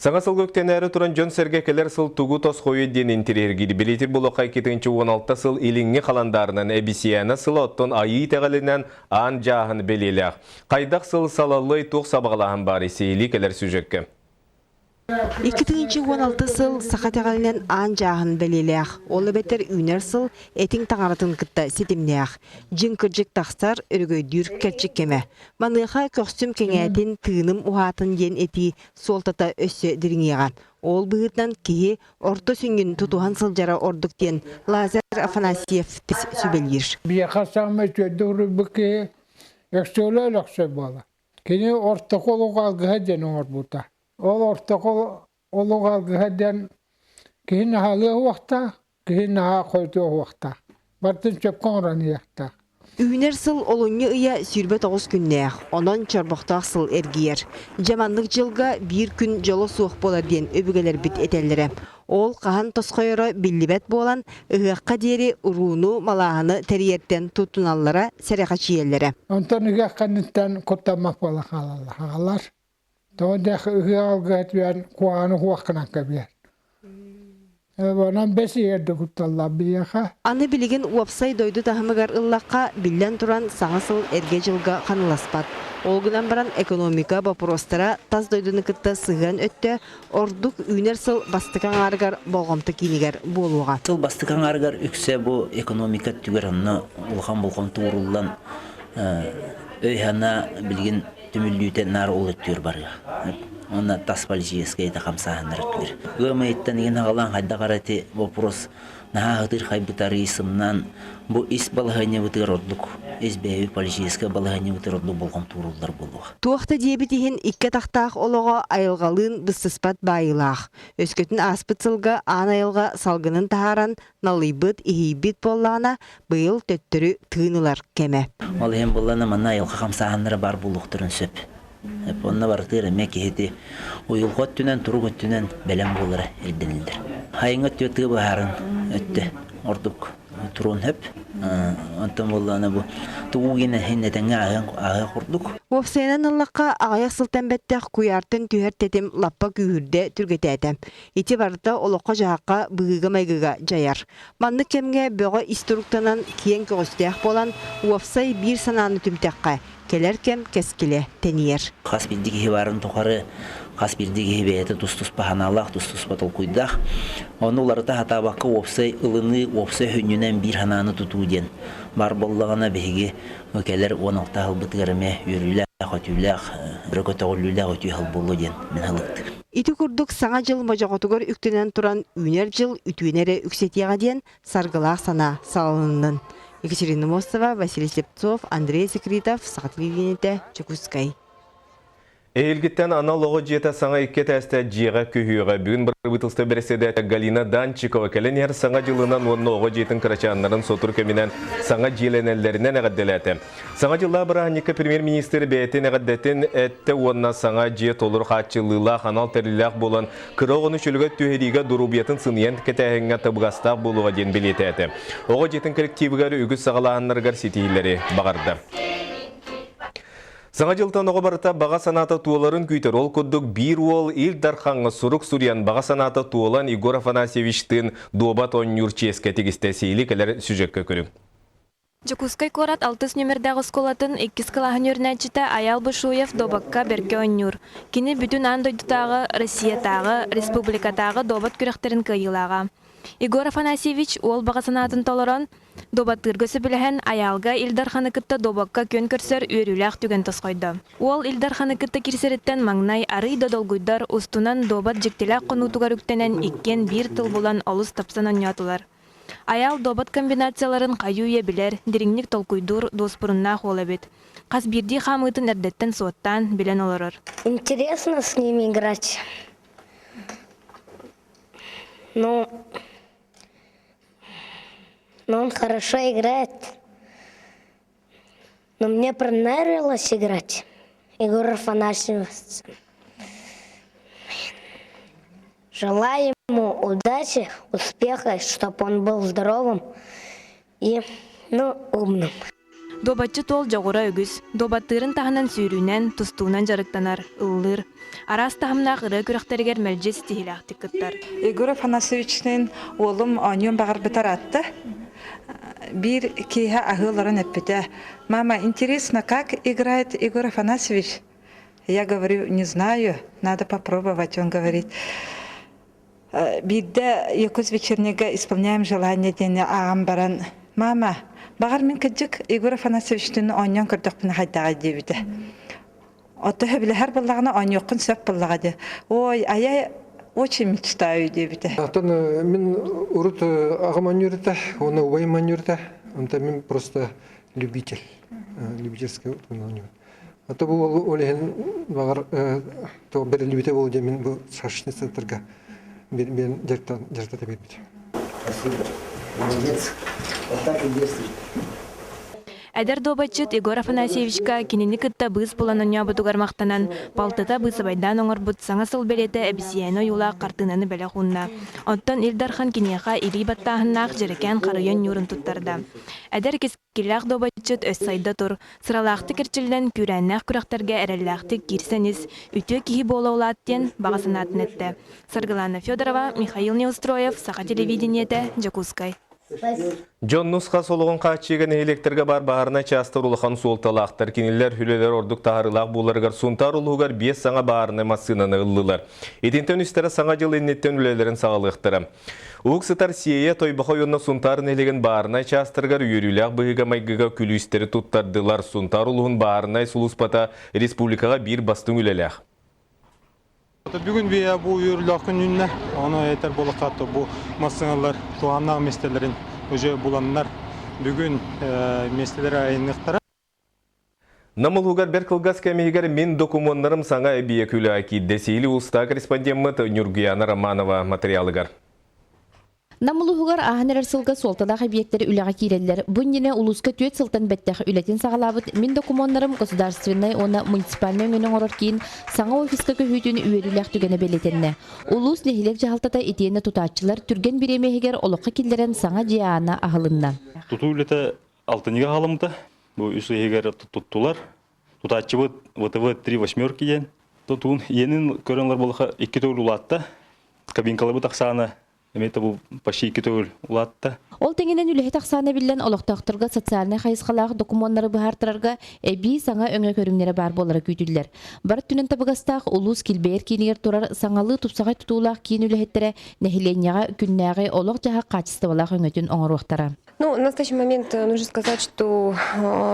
Саҥа сылга үктэнээри туран дьон-сэргэ кэлэр сыл тугу тосхойуо диэн интэриэһиргиир. Билиитир булуохха 2016 сыл илиҥҥи халандаарынан эбисийээнэ сыла, оттон айыы итэҕэлинэн аан дьааһын бэлиэлээх. Хайдах сыл салаллыай, туох сабаҕалааһын баарый сиһилии кэлэр сюжеккэ. 2016 сыл саха итэҕэлинэн аан дьааһын бэлиэлээх, ол эбэтэр үүнэр сыл этиҥ таҥаратын кытта ситимнээх. Дьиҥ кырдьык тахсар, өрөгөйдүүр кэрчик кэмэ. Маныаха көхсүм кэҥээтин, тыыным уһаатын диэн этии суолтата өссө дириҥиэҕэ. Ол быһыытынан киһи орто сүнньүн тутуһан сылдьара ордук диэн Лазарь Афанасьев сүбэлиир. Биһиэхэ саамай үчүгэйдик уруйбут киһи Өксөөлө Өлөксөй буолар. Кини ортоку олук алгыһа диэн оҥорбута. Ол ортоку олук алгыһа диэн киһи наһаалыа уохтаах, киһи наһаа хойутуо уохтаах. Барытын сөпкө оҥорон иһиэхтээх. Үүнэр сыл олунньу ыйа 29 күннээх, онон чорбохтоох сыл эргийэр. Дьэ маннык дьылга биир күн дьоло суох буолар диэн өбүгэлэрбит этэллэрэ. Ол хаһан тосхойоро биллибэт буолан, ыһыахха диэри урууну, малааһыны тэрийэртэн туттуналлара, сэрэхэчийэллэрэ. Онтон ыһыах кэнниттэн куттаммат буола хаалаллар. Тоҕо диэх ыһыах алгыһа түһэн куһаҕаны уһуоххунан кэбиһэр. Онон бэс иһэрдэ кутталлаах биһиэхэ. Аны билигин уопсай дойду таһымыгар ыллахха, биллэн туран, саҥа сыл эргэ дьылга ханыыласпат. Ол гынан баран экономика боппуруостара тас дойдуну кытта сыһыан өттө ордук үүнэр сыл бастакы аҥаарыгар болҕомто киинигэр буолуоҕа. Сыл бастакы аҥаарыгар үксэ бу экономика өттүгэр онно улахан болҕомто ууруллан өй-санаа билигин түмүллүүтэ наар ол өттүгэр барыа. Уонна тас политическай да хамсааһыннар өттүгэр. Ыам ыйыттан игин аҕалаан хайдах эрэ ити вопрос наһаа ытырхайбыт арыый сымнаан бу ис балаһыанньабытыгар ордук ис бэйэбит политическай балаһыанньабытыгар ордук болҕомто ууруллар буолуо. Туох да диэбит иһин икки атахтаах олоҕо айылҕалыын быстыспат баайыылаах. Өскөтүн ааспыт сылга аан айылҕа салгынын таһааран налыйбыт, иһийбит буоллаҕына, быйыл төттөрү тыын ылар кэмэ. Ол иһин буоллаҕына манна айылҕа хамсааһыннара баар буолуохтарын сөп. Онно барытыгар эмиэ киһити уйулҕа өттүнэн, турук өттүнэн бэлэм буолара ирдэниллэр. Айыҥҥа өттүө тыа быһаарын өттө ордук туруон сөп. Онтон буоллаҕына бу тугу гына иһин этэҥҥэ ааһыах курдук. Уопсайынан ыллахха, аҕыйах сылтан бэттэх куйаартан түһэр тэтим лаппа күүһүрдэ түргэтээтэ. Ити барыта олоххо-дьаһахха быһыыга-майгыга дьайар. Маннык кэмҥэ бөҕө ис туруктанан, киэҥ көҕүстээх буолан, уопсай биир санааны түмтэххэ, кэлэр кэм кэскилэ тэнийэр. Хас биирдии киһи баарын тухары хас биирдии киһи бэйэтэ тус-туспа санаалаах, тус-туспа толкуйдаах. Ону уларыта сатаабакка уопсай ылыныы, уопсай сүнньүнэн биир санааны тутуу диэн баар буоллаҕына биһиги кэлэр 16 сылбытыгар эмиэ үөрүүлээх, өтүүлээх, өрө көтөҕүллүүлээх үтүө сыл буолуо диэн мин ылыктыыбын. Ити курдук Саҥа дьыл модьоҕотугар үктэнэн туран үүнэр дьыл үтүөнү эрэ үксэтиэҕэ диэн саргылаах санаа салалыннын. Екатерина Мостова, Василий Слепцов, Андрей Секритов, Саха телевидениетэ, Дьокуускай. Эһиилгиттэн анал оҕо дьиэтэ саҥа икки этээстээх дьиэҕэ көһүөҕэ. Бүгүн бырабыыталыстыба бэрэссэдээтэ Галина Данчикова кэлэн иһэр Саҥа дьылынан уонна оҕо дьиэтин кырачааннарын сотору кэминэн саҥа дьиэлэнэллэринэн эҕэрдэлээтэ. Саҥа дьыллаах бырааһынньыкка премьер-министр бэйэтин эҕэрдэтин эттэ уонна саҥа дьиэ толору хааччыллыылаах анал тэриллээх буолан кыра оҕону чөлүгэр түһэриигэ доруобуйатын сыныйан кэтээһиҥҥэ табыгастаах буолуоҕа диэн бэлиэтээтэ. Оҕо дьиэтин коллективыгар үгүс саҕалааһыннарыгар ситиһиилэри баҕарда. Саҥа дьылтан оҕо барыта баҕа санаата туоларын күүтэр. Ол курдук биир уол Ил Дархаҥҥа сурук суруйан баҕа санаата туолан Егор Афанасьевичтыын дуобат оонньуур чиэскэ тигистэ. Сиһилии кэлэр сюжекка көрүҥ. Дьокуускай куорат алтыс нүөмэрдээх оскуолатын иккис кылааһын үөрэнээччитэ Айаал Бушуев дуобакка бэркэ оонньуур. Кини бүтүн аан дойдутааҕы, Россиятааҕы, республикатааҕы дуобат күрэхтэрин кыайыылааҕа. Егор Афанасьевич уол баҕа санаатын толорон, дуобаттыырга сөбүлэһэн, Айаалга Ил Дарханы кытта дуобакка күөн көрсөр үөрүүлээх түгэн тосхойдо. Уол Ил Дарханы кытта киирсэриттэн маҥнай арыый да долгуйдар, устунан дуобат дьиктилээх хонуутугар үктэнэн иккиэн биир тыл булан олус тапсан оонньоотулар. Айаал дуобат комбинацияларын хайыы-үйэ билэр, дириҥник толкуйдуур дуоспуруннаах уол эбит. Хас биирдии хаамыытын эрдэттэн суоттаан, билэн олорор. Интересно с ними играть. Ну, но он хорошо играет. Но мне понравилось играть. Егор Афанасьевич. Желаю ему удачи, успеха, чтобы он был здоровым и, ну, умным. Дуобатчыт уол дьоҕура үгүс. Дуобаттыырын таһынан сүүрүүнэн, тустуунан дьарыктанар, ыллыыр. Араас таһымнаах ырыа күрэхтэригэр мэлдьи ситиһиилээхтик кыттар. Егор Афанасьевичтыын уолум оонньуон баҕарбыта ыраатта. Биир киэһэ аһыы олорон эппитэ: «Мама, интересно, как играет Егор Афанасьевич?» Я говорю, не знаю, надо попробовать. Он говорит, биирдэ Якутск вечернига исполняем желание диэни ааҕан баран, «Мама, баҕар мин кырдьык Егор Афанасьевичтыын оонньоон көрдөхпүнэ хайдаҕай» диэбитэ. Ото сөбүлэһэр буоллаҕына оонньуоххун сөп буоллаҕа дии. Ой, а я очень мечтаю диэбитэ. Оттон мин урут аҕам оонньуур этэ, уонна убайым оонньуур этэ. Онтон мин просто любитель, любительский оонньуубун. А то бу ол иһин баҕар то бэриллибитэ буолуо диэн мин бу шашечный центрга мен дьарыктата биэрбит. Спасибо. Молодец. Вот так и действуй. Эдэр дуобатчыт Егор Афанасьевичка кинини кытта быыс булан оонньообутугар махтанан, балтыта быысабайдаан оҥорбут саҥа сыл бэлиэтэ эбисийээнэ ойуулаах хартыынаны бэлэх уунна. Оттон Ил Дархан киниэхэ илии баттааһыннаах дьэрэкээн харыйа ньуурун туттарда. Эдэр кэскиллээх дуобатчыт өс сайда тур, сыралаахтык эрчиллэн күүрээннээх күрэхтэргэ эрэллээхтик киирсэн ис, үтүө киһи буола улаат диэн баҕа санаатын эттэ. Саргылана Федорова, Михаил Неустроев, Саха телевидениетэ, Дьокуускай. Дьон нус-хас олоҕун хааччыйыыга нэһилиэктэргэ баар баһаарынай чаастар улахан суолталаахтар. Кинилэр үлэлэр ордук таһаарыылаах буоларыгар Сунтаар улууһугар биэс саҥа баһаарынай массыынаны ыллылар. Итинтэн үстэрэ Саҥа дьыл инниттэн үлэлэрин саҕалыахтара. Уһук сытар Сиэйэ, Тойбохой уонна Сунтаар нэһилиэгин баарынай чаастарыгар үөрүүлээх быһыыга-майгыга күлүүстэри туттардылар. Сунтаар улууһун баарынай сулууспата республикаҕа биир бастыҥ үлэлээх. Бүгүн биһиэхэ бу үөрүүлээх күн үүннэ. Ону этэр буоллахха, бу массыыналар туһааннаах миэстэлэрин уже буланнар бүгүн миэстэлэри айанныахтара. Нам улуугар бэрт кылгас кэм иһигэр мин докумуоннарым саҥа эбийиэк үлэҕэ киирдэ. Сиһилии устаа корреспондеммыт Ньургуяна Романова материалыгар. Нам улууһугар ааһан эрэр сылга суолталаах эбийиэктэр үлэҕэ киирэллэр. Бу иннинэ улууска түөрт сылтан бэттэх үлэтин саҕалаабыт Мин докумуоннарым государственнай уонна муниципальнай өҥөнү оҥорор киин саҥа офиска көһүүтүн үөрүүлээх түгэнэ бэлиэтэннэ. Улуус нэһилиэк дьаһалтата итиэннэ тутааччылар түргэн бириэмэ иһигэр олоххо киллэрэн саҥа дьиэ аана аһылынна. Тутуу үлэтэ алтынньыга хаалыммыта. Бу үс ыйыгар туттулар. Тутааччыбыт ВТВ три восьмерки диэн. Тутуун иэнин көрөн ылар буоллахха икки төгүл улаатта. Кабинкаларбыт ахсаана эмиэ бу почти икки төгүл улаатта. Ол тэҥинэн үлэһит ахсаана биллэн олохтоохторго социальнай хайысхалаах докумуоннары быһаартарарга эбии саҥа өҥө көрүҥнэрэ баар буолара күүтүллэр. Бар өттүнэн табыгастаах улуус килбэйэр киинигэр турар саҥалыы тупсаҕай тутуулаах киин үлэһиттэрэ нэһилиэнньэҕэ күннээҕи олох-дьаһах хаачыстыбалаах өҥөтүн оҥоруохтара. Ну, в настоящий момент нужно сказать, что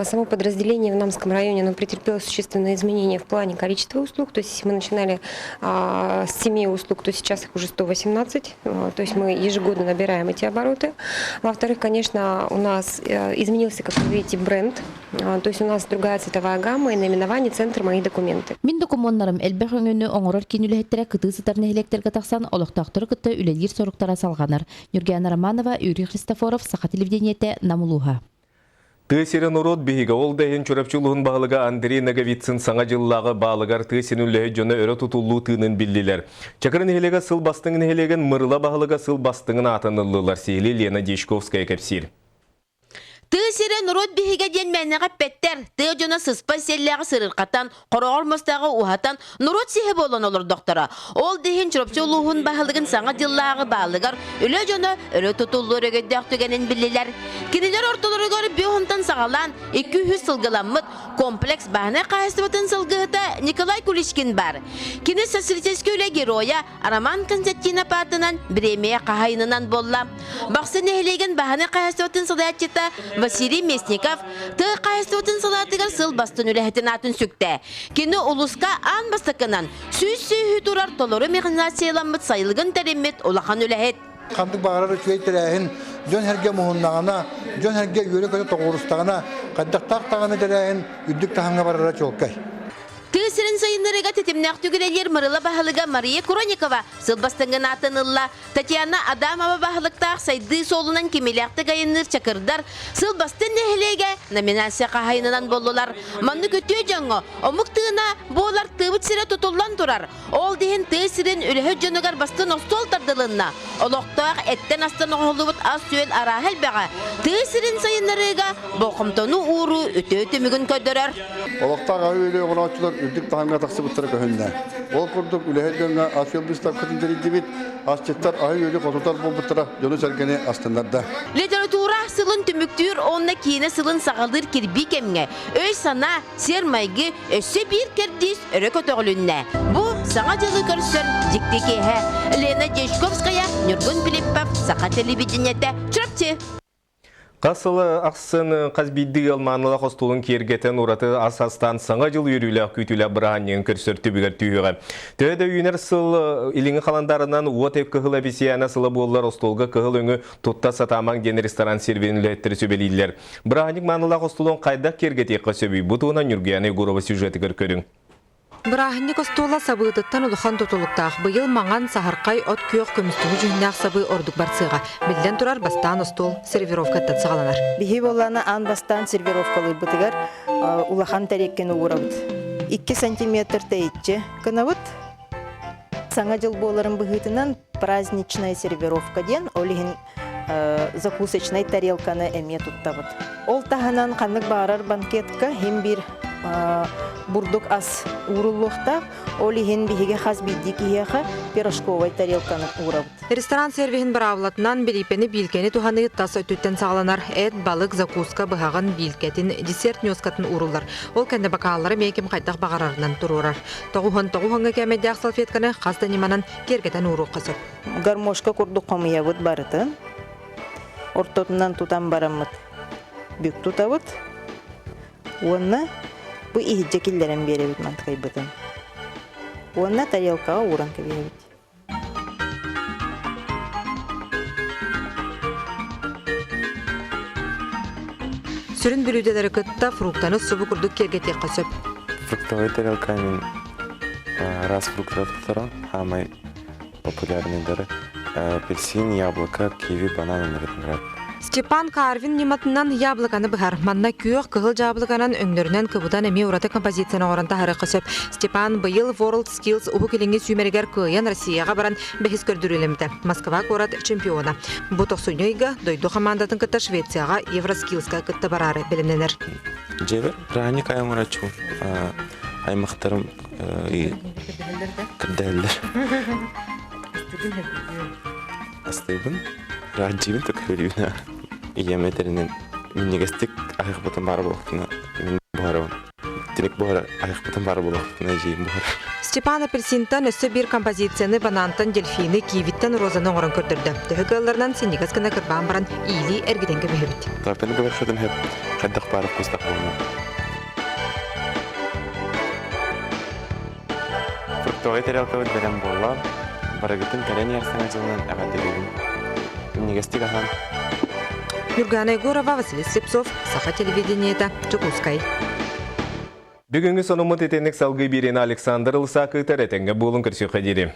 само подразделение в Намском районе оно претерпело существенные изменения в плане количества услуг. То есть, если мы начинали с 7 услуг, то сейчас их уже 118. То есть мы ежегодно набираем эти обороты. Во-вторых, конечно, у нас э, изменился, как вы видите, бренд. То есть у нас другая цветовая гамма и наименование «Центр мои документы». Мин докумуоннарым элбэх өҥөнү оҥорор киин үлэһиттэрэ кытыы сытар нэһилиэктэргэ тахсан олохтоохтору кытта үлэлиир соруктара салҕанар. Ньургуяна Романова, Юрий Христофоров, Саха телевидениетэ, Нам улууһа. Тыа сирин норуот биһигэ ол да иһин Чурапчы улууһун баһылыга Андрей Ноговицын саҥа дьыллааҕы баалыгар тыа сирин үлэһит дьоно өрө тутуллуу тыынын биллилэр. Чакыр нэһилиэгэ сыл бастыҥ нэһилиэгин Мырыла баһылыга сыл бастыҥын аатын ыллылар. Сиһилии Лена Дьячковская кэпсиир. Тыа сирэ норуот биһигэ диэн мээнэҕэ эппэттэр. Тыа дьоно сыспай сиэллээҕи сырырҕатан, хороҕор мастааҕы уһатан, норуот сиһэ буолан олордохторо. Ол да иһин Чурапчы улууһун баһылыгын саҥа дьыллааҕы баалыгар үлэ дьоно өрө тутуллуу өрөгөйдөөх түгэнин биллилэр. Кинилэр ортолоругар бүөхунтан саҕалаан 200 сылгыламмыт комплекс бааһынай хаһаайыстыбатын сылгыһыта Николай Куличкин баар. Кини социалистическай үлэ геройа Роман Константинов аатынан бириэмийэ хаһайынынан буолла. Бахсы нэһилиэгин баһаны хаһаайыстыбатын салайааччыта Василий Местников тыа хаһаайыстыбатын салаатыгар сыл бастын үлэһитин аатын сүктэ. Кини улууска аан бастакынан сүүс сүөһү турар толору механизацияламмыт сайылыгын тэриммит улахан үлэһит. Ханнык баҕарар үчүгэй тэрээһин дьон-сэргэ муһуннаҕына, дьон-сэргэ үөрэ-көтө тоҕуорустаҕына, хайдахтаах даҕаны тэрээһин үрдүк таһымҥа барара чуолкай. Тыа Тыа сирин сайыннарыыга тэтимнээхтик үлэлиир Мырыла баһылыга Мария Куроникова сыл бастыҥын аатын ылла. Татьяна Адамова баһылыктаах сайдыы суолунан кимиилээхтик айанныыр чакырдар сыл бастыҥ нэһилиэгэ номинация хаһайынынан буоллулар. Маннык үтүө дьоҥҥо омук тыына буолар тыыбыт сирэ тутуллан турар. Ол да иһин тыа сирин үлэһит дьонугар бастыҥ остуол тардылынна. Олохтоох эттэн-астан оҥоһуллубут ас-үөл арааһа элбэҕэ тыа сирин сайыннарыыга болҕомтону ууруу үтүө түмүгүн көрдөрөр. Олохтоох аһы-үөлү оҥорооччулар үрдүк таһымҥа тахсыбыттара көһүннэ. Ол курдук, үлэһит дьоҥҥо ас-үөл быыстапкатын тэрийдибит, асчыттар аһы-үөлү хотутар буолбуттара дьону-сэргэни астыннарда. Литература сылын түмүктүүр уонна киинэ сылын саҕалыыр кирбии кэмҥэ өй-санаа, сиэр-майгы өссө биир кэрдиис өрө көтөҕүлүннэ. Бу Саҥа дьылы көрсөр дьикти киэһэ. Лена Дьячковская, Ньургун Филиппов, Саха телевидениетэ, Чурапчы. Хас сыл ахсын хас биирдии ыал маанылаах остуолун киэргэтэн ураты ас астаан Саҥа дьыл үөрүүлээх күүтүүлээх бырааһынньыгын көрсөр түбүгэр түһүөҕэ. Төһө да үүнэр сыл илиҥҥи халандаарынан уот кыһыл эбисийээнэ сыла буоллар остуолга кыһыл өҥү тутта сатаамаҥ диэн ресторан сервиһин үлэһиттэрэ сүбэлииллэр. Бырааһынньык маанылаах остуолун хайдах киэргэтиэххэ сөбүй? Бу туһунан Ньургуяна Егорова сюжетыгар көрүҥ. Бырааһынньык остуола сабыытыттан улахан тутулуктаах. Быйыл маҥан, саһархай, от күөх, көмүстүҥү дьүһүннээх сабыы ордук барсыаҕа. Биллэн турар, бастаан остуол сервировкаттан саҕаланар. Биһи буоллаана аан бастаан сервировкалыырбытыгар улахан тэриэккэни уурабыт. 2 сантиметр тэйиччи гынабыт. Саҥа дьыл буоларын быһыытынан праздничная сервировка диэн, ол иһин закусочнай тарелканы эмиэ туттабыт. Ол таһынан ханнык баарар банкетка иһин биир бурдук ас ууруллуохтаах. Ол иһин биһиги хас биирдии киһиэхэ пирожковай тарелканы уурабыт. Ресторан сервиһин быраабылатынан билиипэни биилкэни туһаныы тас өттүттэн саҕаланар. Эт, балык, закуска, быһаҕын, биилкэтин, десерт ньуоскатын ууруллар. Ол кэннэ бакааллары эмиэ ким хайдах баҕарарынан туруорар. Тоҕуһун тоҕуһуҥҥа кээмэйдээх салфетканы хас да ньыманан киэргэтэн ууруохха сөп. Гармошка курдук хомуйабыт барытын. Ортотунан тутан бараммыт бүк тутабыт. Уонна бу иһирдьэ киллэрэн биэрэбит мантыкайбытын. Уонна тарелкаҕа ууран кэбиһэбит. Сүрүн бүлүүдэлэри кытта фруктаны субу курдук киэргэтиэххэ сөп. Фруктовай тарелка мин раз фруктов хаамай популярныйдары апельсин, яблоко, киви, банан, виноград. Степан Карвин ньыматынан яблоканы быһар. Манна күөх, кыһыл дьаабылыканан өҥнөрүнэн кыбытан эмиэ ураты композицияны оҥорон таһарыахха сөп. Степан быйыл World Skills Уһук Илиҥҥи сүүмэригэр кыайан Россияҕа баран бэһис көрдөрүүлэммитэ. Москва куорат чемпиона. Бу тохсунньу ыйга дойду хамаандатын кытта Швецияҕа Евроскиллска кытта бараары бэлэмнэнэр. Дьиэбэр праздник айамырачу аймахтарым Кырдэллэр. Астыыбын. Раджибин төкөрүүнэ. Ийэм этэринэн минньигэстик аһыахпытын баара буолуохтуна мин буһарабын. Тиник буһара аһыахпытын баара буолуохтуна эдьиийим буһарар. Степан апельсинтан өссө биир композицияны банантан дельфины, кивиттэн розаны оҥорон көрдөрдө. Төһө кыалларынан синньигэс гына кырбаан баран иилии эргитэн кэбиһэбит. Тартаны кэбэххитин хэп хайдах баар вкустах буолуо. Фруктовай тарелкабыт бэлэм буолла. Барыгытын кэлэн иһэр саҥа дьылынан эҕэрдэлиибин. Минньигэстик аһаан. Юргана Егорова, Василий Слепцов, Саха телевидениета, Дьокуускай. Бүгүҥҥү сонуммут итинник салгыы биэриини Александр Лысак ыытар этэҥҥэ буолун көрсүөххэ диэри.